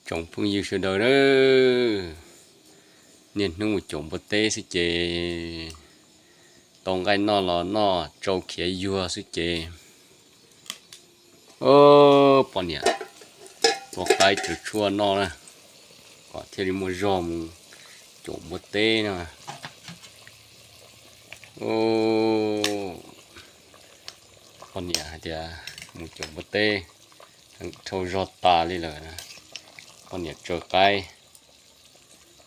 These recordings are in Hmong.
Tsoom phooj ywg sawv daws na, niaj hnub mus caum npua teb xwb ces tau nqaij noj los noj tsau khiav yuag xwb ces, poj niam tua qaib tsaws tshuaj noj na, kom thiaj li muaj zog mus caum npua teb no. Poj niam hais tias mus caum npua teb, dhau zog tas li lawm, poj niam tsaws qaib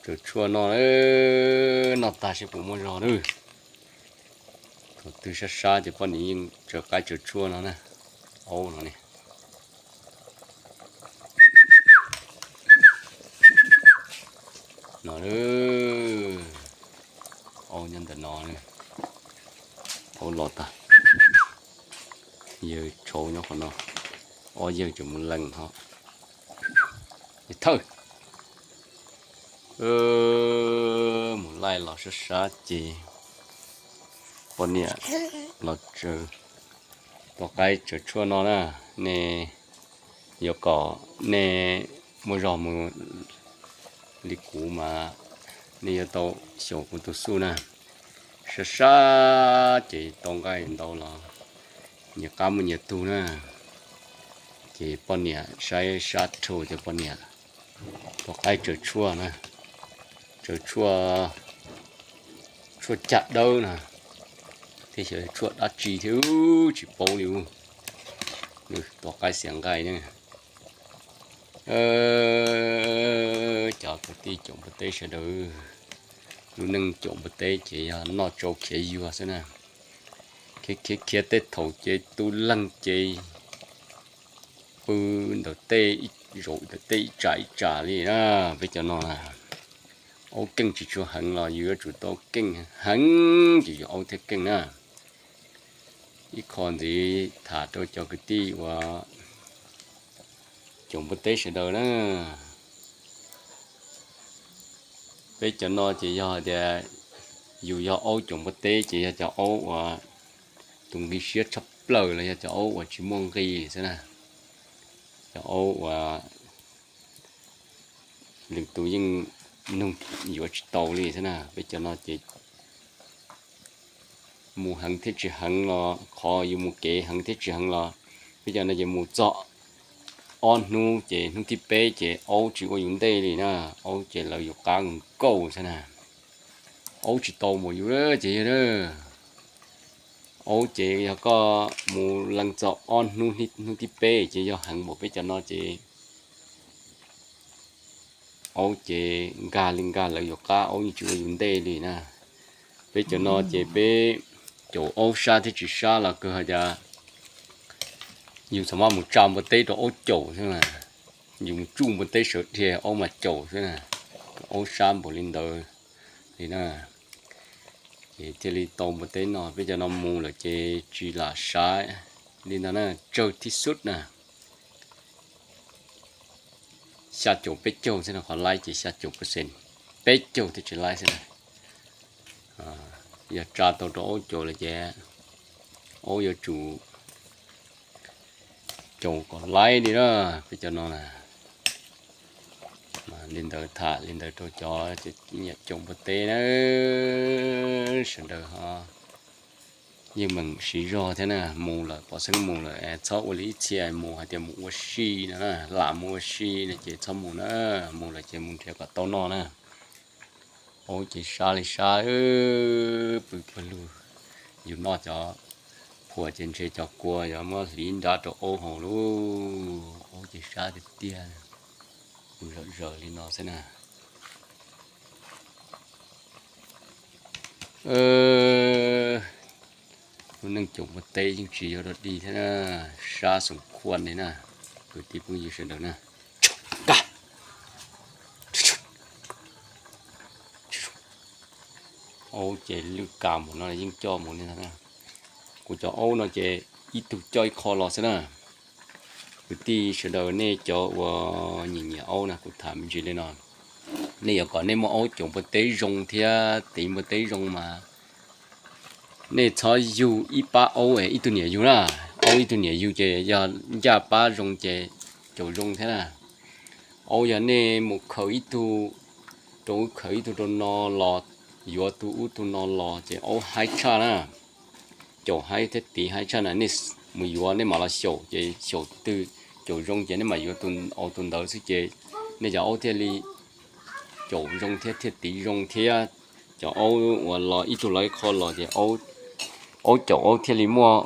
tsaws tshuaj noj, noj tag seb puas muaj zog na. Thaum twg sab sab ces poj niam yeej tsaws qaib tsaws tshuaj no na. Aub no ne, no, aub nyob ntawm no, aub los tag. Yawg tshauv nyob qhov no, ob yawg tseem mus lees ho. Thawj mus laij los sab sab ces poj niam los tsaws, tua qaib tsaws tshuaj no na. Nej yuav kom nej muaj zog mus li kuv mas nej yuav tau xyaum kuv tus xuj na. Sab sab ces tau nqaij ntau los nyias qab muaj nyias tug na. Ces poj niam saib sab rhau ces poj niam tua qaib tsaws tshuaj na, tsaws tshuaj, tshuaj caj dawb na, thiab xyov tshuaj dab tsi thiab tsis paub li. Tua qaib xiav nqaij na. Cov kwv tij caum npua teb sawv daws, lub neej caum npua teb ces yog noj tsau khiav yuag xwb na. Khiav khiav khiav tej thaum ces tu leeg ces pw ntawm tej, zaum ntawm tej ib tsam ib tsam li na. Peb cov no na, aub keej tsis tshua heev los yus yuav tsum tau keej heev ces yus aub thiaj keej na. Ib qho ntxiv tham rau cov kwv tij uas caum npua teb sawv daws na. Peb cov no ces yog hais tias yus yog aub caum npua teb ces yog cov aub uas tus nqi siab tshaj plaws los yog cov aub uas tsis muaj nqi xwb na. Cov aub uas lwm tus yeej nug yuav tsis tau li xwb na. Peb cov no ces mus heev thiab tsis heev los, qhov yus mus kev heev thiab tsis heev los, peb cov no ces mus txog ob hnub ces hnub thib peb ces aub tsis ua yus ntej li na. Aub ces lawv yus qab nkaus xwb na. Aub tsis tau mus yus ces yog, aub ces yog koj mus lees txog ob hnub, hnub thib peb ces yog heev npaum peb cov no ces aub ces nkag li nkag lawv yus qab, aub yeej tsis ua yus ntej li na. Peb cov no ces peb caum aub sab thiab tsis sab los kawg hais tias yus txhob maj mus tsa npua teb rau aub caum xwb na. Yus mus tsuj npua teb sawv dhia aub mas caum xwb na. Aub sab npaum li ntawd li na, ces thiaj li tau npua teb no. Peb cov no mus lawm ces tsis lam sab li ntawd na, tsawg thib xub na. Xya caum peb caug xwb no, qhov laib ces xya caum percent, peb caug thiaj tsis laib xwb na. Yog tsa tau rau aub caum lawm ces aub yuav tsum caum kom laib li na. Peb cov no na, li ntawd tham li ntawd rau cov nyiam caum npua teb na, sawv daws ho yeej meem siv zog thiab na. Mus lawm pov xeeb mus lawm es txhob ua li ib txhia mus hais tias mus ua si no na, lam mus ua si no ces txhob mus na. Mus lawm ces mus nrhiav kom tau noj na. Aub ces sab li sab, pw pawg lug. Yus noj cov phuam ces ntshe cov kua yuav muab hliv nrab rau aub haus lauj. Aub ces sab tiag tiag, mus zom zaws li no xwb na. Lub neej caum npua teb yeej tsis yog dog dig thiab na, sab xoom khuaj li na, kwv tij phooj ywg sawv daws na. Aub ces lwj kas mus no yeej coj mus li ntag na. Kuv cov aub no ces ib tug coj ib qho los xwb na. Kwv tij sawv daws nej cov uas nyiam nyiam aub na, kuv tham me ntsis li no, nej yuav kom nej muaj aub caum npua teb zoo thiab tiv npua teb zoo mas nej txhob yug ib pab aub es ib tug niam yug na. Aub ib tug niam yug ces yog ncaj pab zoo ces caum zoo thiab na. Aub yog nej mus khaws ib tug rau ub, khaws ib tug rau no los, yuav tus ub tus no los ces aub haib tshaj na. Caum haib thiab tiv haib tshaj na. Nej mus yuav nej mam los xyaum, ces xyaum twg caum zoo ces nej mam yuav tus, tus ntawd xwb ces nej cov aub thiaj li caum zoo thiab thiaj tiv zoo thiab. Cov aub uas los ib tug los ib qho los ces aub caum aub thiaj li muaj,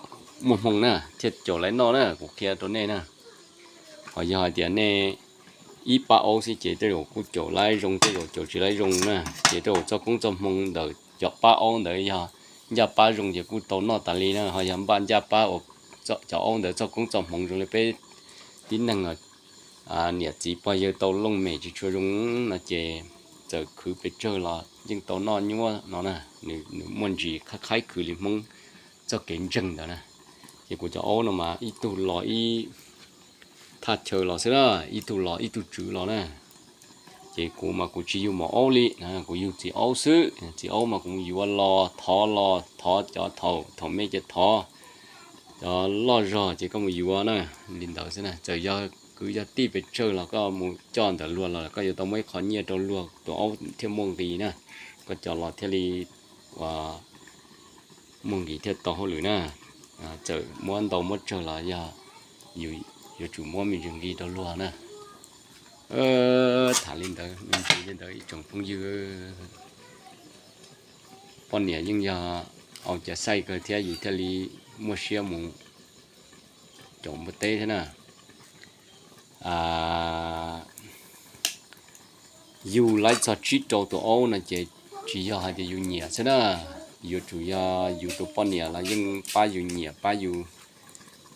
muaj hmoo na, thiaj caum lawv noj na, kuv qhia rau nej na. Ho yog hais tias nej ib pab aub xwb ces tej zaum kuj caum lawv zoo, tej zaum caum tsis lawv zoo na. Ces tej zaum txoj koob txoj hmoo ntawm cov pab aub ntawd yog ncaj pab zoo ces kuj tau noj tas li na. Ho yog npaj ncaj pab uas cov aub ntawd txoj koob txoj hmoo zoo li peb tib neeg niam txiv pog yawg tau looj mem tsis tshua zoo no ces txawm khwv pes tsawg los yeej tau noj nyuaj no na. Nws muaj ntsis qhaib qhaib khwv li Hmoob txoj kev ntseeg ntawd na. Ces kuv cov aub no mas ib tug los ib thaj chaw los xwb na, ib tug los ib tug tswv los na. Ces kuv mas kuv tsis yug maum aub li, kuv yug txiv aub xwb. Txiv aub mas kuv yuav los thov, los thov cov thaum, thaum me ces thov cov loj zog ces koj mus yuav na, li ntawd xwb na. Txawm yog kwv yog tij pes tsawg los koj mus coj ntawm luag los koj yuav tau muab ib qho nyiaj rau luag, tus aub thiaj muaj nqis na, koj coj los thiaj li ua muaj nqis thiaj tau hauj lwm na. Txawm muab ntau muab tsawg los yog yus yuav tsum muab me ntsis nqi rau luag na. Tham li ntawd me ntsis li ntawd ib tsoom phooj ywg, poj niam yeej yog au cav xaij kawg thiab yus thiaj li muaj siab mus caum npua teb thiab na. Yug laib txog tsib rau tus aub no ces tsis yog hais tias yus nyiam xwb na, yuav tsum yog yus tus poj niam los yeej pab yus nyiam pab yus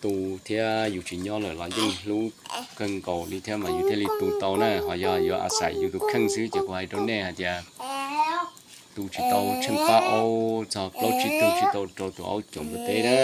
tu thiab, yus tsis nyob lawm los yeej hlub kawg nkaus li thiab mas yus thiaj li tu tau na. Ho yog yuav a xais yus tus kheej xwb ces kuv hais rau nej hais tias tu tsis tau tsheej pab aub txog plaub tsib tug tsis tau rau tus aub caum npua teb na.